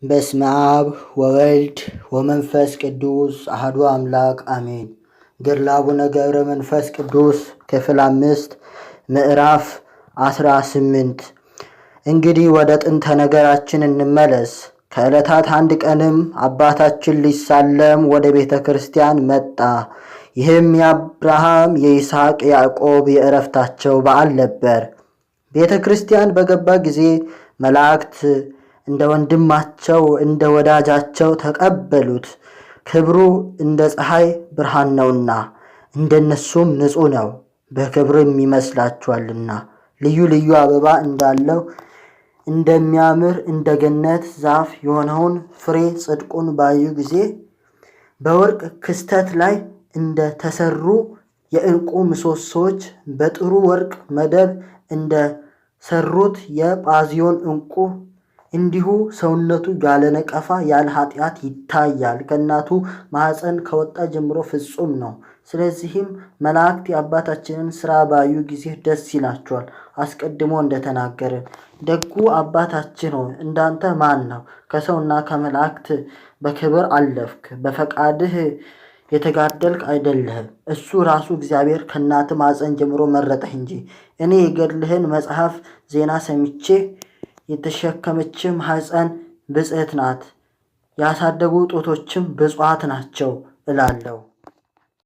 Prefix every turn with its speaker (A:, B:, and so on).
A: በስመ አብ ወወልድ ወመንፈስ ቅዱስ አሐዱ አምላክ አሜን። ገድለ አቡነ ገብረ መንፈስ ቅዱስ ክፍል 5 ምዕራፍ 18። እንግዲህ ወደ ጥንተ ነገራችን እንመለስ። ከዕለታት አንድ ቀንም አባታችን ሊሳለም ወደ ቤተ ክርስቲያን መጣ። ይህም የአብርሃም የይስሐቅ፣ ያዕቆብ የዕረፍታቸው በዓል ነበር። ቤተ ክርስቲያን በገባ ጊዜ መላእክት እንደ ወንድማቸው እንደ ወዳጃቸው ተቀበሉት። ክብሩ እንደ ፀሐይ ብርሃን ነውና እንደነሱም ንጹሕ ነው፣ በክብርም ይመስላችኋልና። ልዩ ልዩ አበባ እንዳለው እንደሚያምር እንደ ገነት ዛፍ የሆነውን ፍሬ ጽድቁን ባዩ ጊዜ በወርቅ ክስተት ላይ እንደ ተሰሩ የዕንቁ ምሰሶዎች በጥሩ ወርቅ መደብ እንደ ሰሩት የጳዚዮን ዕንቁ እንዲሁ ሰውነቱ ያለ ነቀፋ ያለ ኃጢአት ይታያል። ከእናቱ ማኅፀን ከወጣ ጀምሮ ፍጹም ነው። ስለዚህም መላእክት የአባታችንን ሥራ ባዩ ጊዜ ደስ ይላቸዋል። አስቀድሞ እንደተናገርን ደጉ አባታችን ሆይ እንዳንተ ማን ነው? ከሰውና ከመላእክት በክብር አለፍክ። በፈቃድህ የተጋደልክ አይደለህም። እሱ ራሱ እግዚአብሔር ከእናት ማኅፀን ጀምሮ መረጠህ እንጂ። እኔ የገድልህን መጽሐፍ ዜና ሰምቼ የተሸከመች ማኅፀን ብፅዕት ናት፣ ያሳደጉ ጡቶችም ብፁዓት ናቸው እላለሁ።